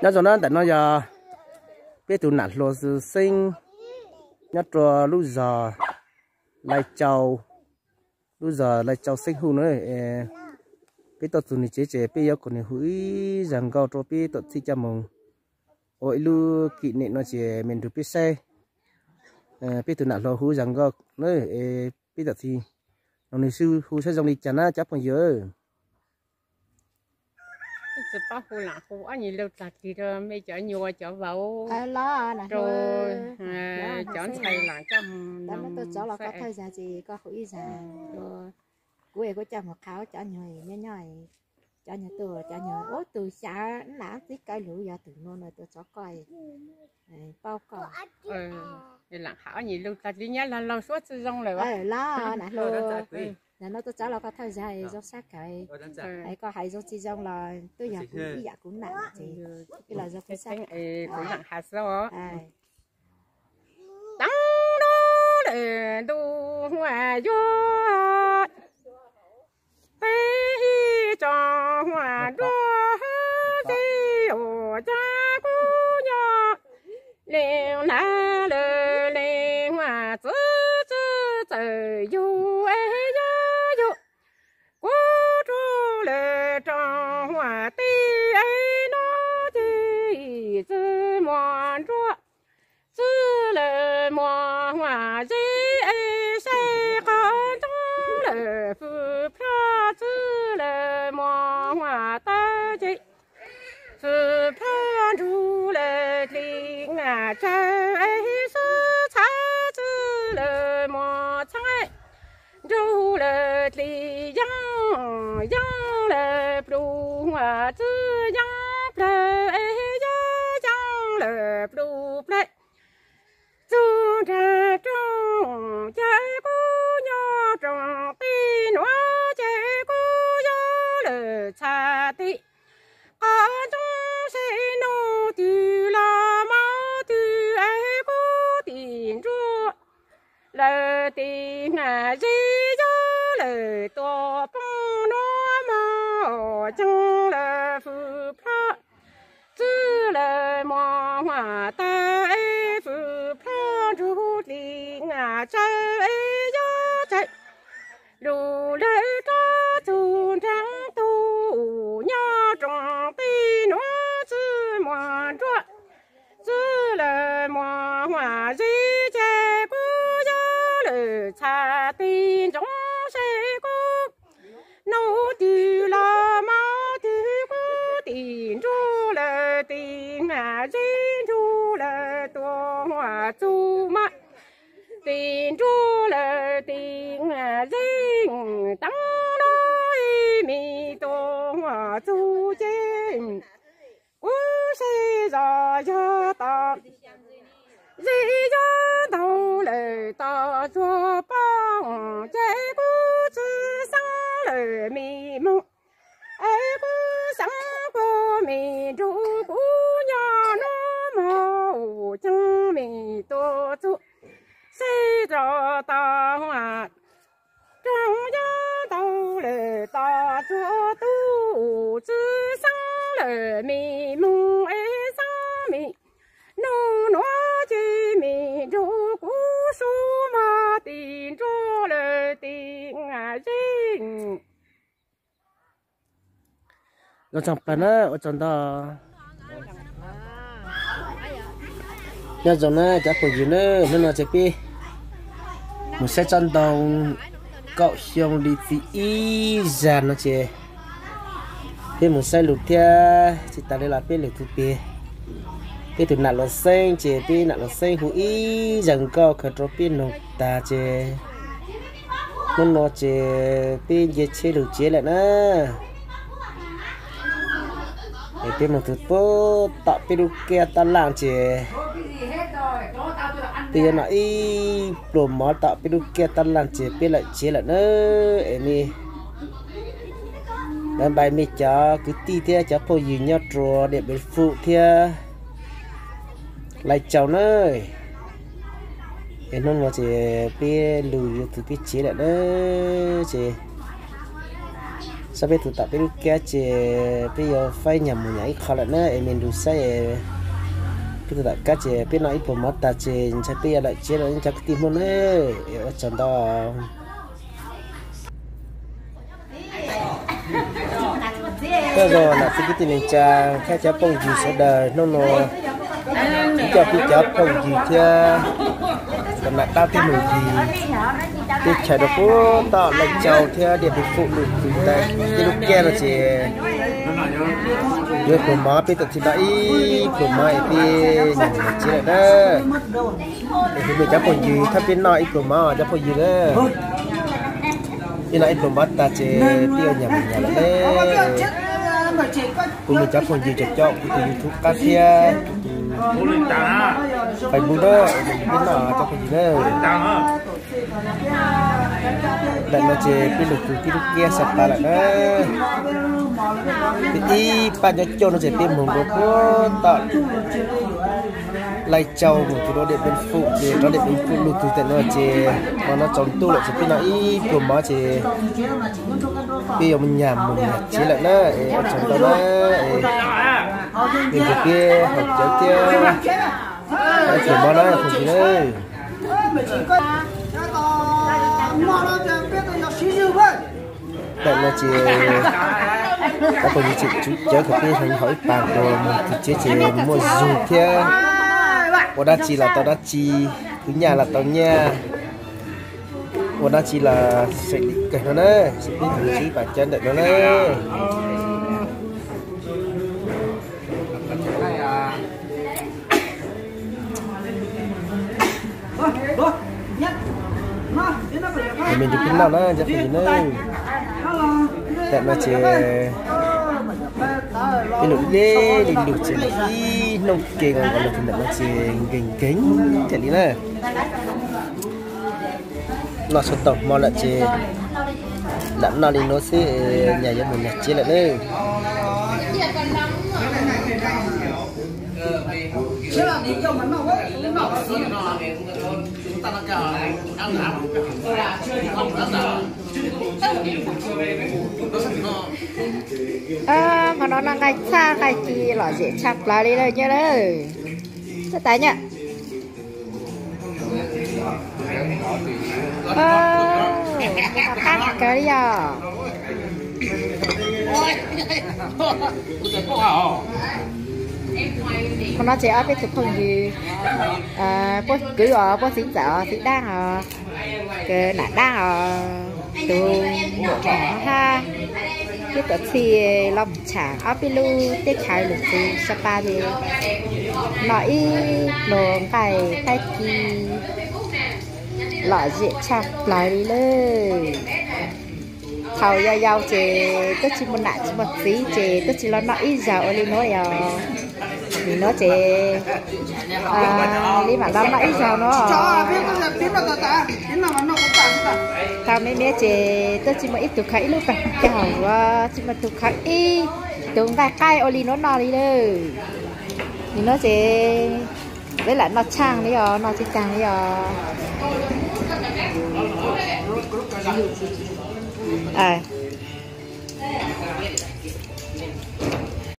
Nyob zoo na, ntawm no yog peb tus nam hluas Xeeb nyob rau lub zos Lai Cau, lub zos Lai Cau Xeeb Hu na. Peb tuaj txug nws tsev ces peb yuav kom nws hu ib zag nkauj rau peb tuam txhij coj moog ua ib lub kỷ niệm no ces me nrug peb saib peb tus nam hluas hu zag nkauj na. Peb tuam txhij noog nws hu saib zoo li cas na cov phooj ywg. Tsis paub hu lam hu ob nyuag lug tag kis rau mej cov nyuas cov vauv, rau cov ntxhais lam coj moog. Kuv kuj coj moog qha cov nyuas nyob nyob, cov nyuas tuaj, cov nyuas ub tug xyav nam txib kawg lug yog tug nuav na, tuaj txov koj, paub koj. Lam qha ob nyuag lug tag kis nyab laug laug suab tsi zoo lawm. Los nam hluas, ntawm no tuaj txov los koj thawj zag zoo sab kawg, koj hais zoo tsi zoo los twb yog kuv ib yam kuv nam ces ib los zoo kuv sab. Kuv lam has xwb. Tav no lawm ntuj huam yuav teb ib tsoom huam nruab teb, ua cas kuv nyob leej nag lawm leej huam txwv txwv txawm yug es yog yug. Kuv rub lawm tsoom huam teb es no ces txwv muas nruab, txwv lawm muas huam zeb es saib qhov ntoo lawm fwm plhoj, txwv lawm muas huam taw ces fwm plhoj, nrug lawm dli tsaws es xwb txhab, txwv lawm muas txhab, nrug lawm dli yeeb, yeeb lawm pluj huam, txwv yeeb plawg es yog yeeb lawm pluj plawg. Txug nraag rooj ces kuv nyob rooj teb nuav ces kuv yuav lawm txhab teb. Qhov ntoo seb nuj twg los mov twg es kuv tis nruab lawm tis hnav zeb, yog lawm tuaj poob nuav mog, yeeb lawm fwm plhoj, txwv lawm muas huam taw es fwm plhoj, nrug dli tsaws es yog tsaws lug lawm rov txug nraag tug nyob rooj teb nuav, txwv muas nruab, txwv lawm muas huam zeb ces kuv yuav lawm txhab teb ntsoov seb kuv nuj twg los mov twg, kuv tis nruab lawm tis hnav zeb, nrug lawm tuaj huam txug mov, tis nruab lawm tis hnav zeb, taab lub me tuaj huam txug ces kuv seb zog yog tom zeb yuav ntaug lawm tom tsuag poob ces kuv tsi xeeb lawm me moog, es kuv xeeb kuv me nrug kuv nyob nuav mog, ceeb me tuaj txug seb zog tom huam rooj yuav ntaug lawm tom tsuag tub, tsi xeeb lawm me moog es xeeb me nuj nuav ces me nrug kuv sub mog, tis nruab lawm tis hnav zeb. Zoo tsaug plawg na, ua tsaug ntau. Nyob zoo na cov phooj ywg na, hnub no ces peb mus saib tsob ntoo kaum xyoo li txiv ib zag no ces peb mus saib lug thiab tsis tas li los peb lwm tus peg, peb tus nam luas xeeb ces peb nam luas xeeb hu ib zag nkauj khaws rau peb noog tag ces hnub no ces peb nce tsheb lug tsev lawm na. Es peb moog txug puag tom peb lub kiab tab laaj ces peb yuav noj ib pluag mov tom peb lub kiab tab laaj ces peb lawm tsev lawm na. Es mej bye bye mej cov kwv tij thiab cov phooj ywg nyob rua Điện Biên Phủ thiab Lai Châu na. Es hnub no ces peb lug yuav txug peb tsev lawm na. Ces Tau peb tus tom peb lub kab ces peb yuav faib nyam mus nyam ib qho lawm na es me nrus saib. Peb tus tom kab ces peb noj ib pluas mov tag ces ntshai peb yuav lawm tsiab lawm cov kwv tij Hmoob na, es ua tsaug ntau. Nyob zoo nam txiv kwv tij neej tsa thiab cov phooj ywg sawv daws, hnub no kuv coj peb cov phooj ywg thiab cov nam dab teb mus yig teb chaws rau puag tom Laij Cau thiab Diaj Npis Fuj lub txwv tais tej lub kiab no ces yuav pluas mov, peb tau txhij noj ib pluas mov es peb nyam mus nyam tsiab lawm na. Es hu mej cov phooj ywg thiab peb noj ib pluas mov cov phooj ywg na. Peb noj ib pluas mov tag ces peb yuav nyam mus nyam lawm ne. Kuv mej cov phooj ywg cov coj kuv tus YouTube qab thiab kuv tus Facebook na, peb noj cov phooj ywg na. Ntawm no ces peb lug txug tib lub kiab Sa Pas lawm na. Peb ib pab nyob coj no ces peb moog dua puag tom Laij Cau moog txug rau Diaj Npis Fuj ces rov Diaj Npis Fuj lug txug ntawm no ces hmo no tsaus ntuj lawm ces peb noj ib pluag mov ces peb yuav mus nyam mus nyam tsiab lawm na. Es ua tsaug ntau na, es peb haus cawv thiab ib pluag mov na phooj ywg na. Ntawm no ces cov phooj ywg tseem tswv cawv kom peb haus ib pas dua mus txug tsev ces muaj zug thiab. Ua dab tsi los tau dab tsi, khwv nyaj los tau nyaj, ua dab tsi los xeem dim kawg no na. Ces peb mus tswv ib pas cawv ntawm no na. Ces me ntsis peb noj na cov phooj ywg na. Ntawm no ces peb lug deb li lug ces ib hnub ke nkaus nkaus lug ces ntawm no ces nkeeg nkeeg thiaj li na. Noj txhua tau hmo lawm ces lam noj li nuav xwb, nyam yuav mus nyam tsiab lawm na. Hmo no noj nqaij txhaj nqaij ci lom zem tshaj plaws li lawm nyab lawm. Txhob tas nyab. Qab kawg li os. Hmo no ces ob peb tug phooj ywg, puab kwv os, puab txiv ntxawm os, txiv dlaab os, nam dlaab os, tug muam hab peb tuav txhij los mus tshaam ob peb lub teb chaws lug txug Sa Pas ces noj ib pluag nqaij qaib ci lom zem tshaj plaws li lawm. Thaum yau yau ces twb tsis muaj nam tsis muaj txiv ces twb tsis los noj ib zaug ua li nuav os. Nim nuav ces li mam los noj ib zaug nuav. Thaum me me ces twb tsis muaj ib tug khaws ib lub pag caug, tsis muaj tug khaws ib tug nqaij qaib ua li nuav noj li lawm. Nim nuav ces peb lam noj tshaaj li os, noj tsis taag li os.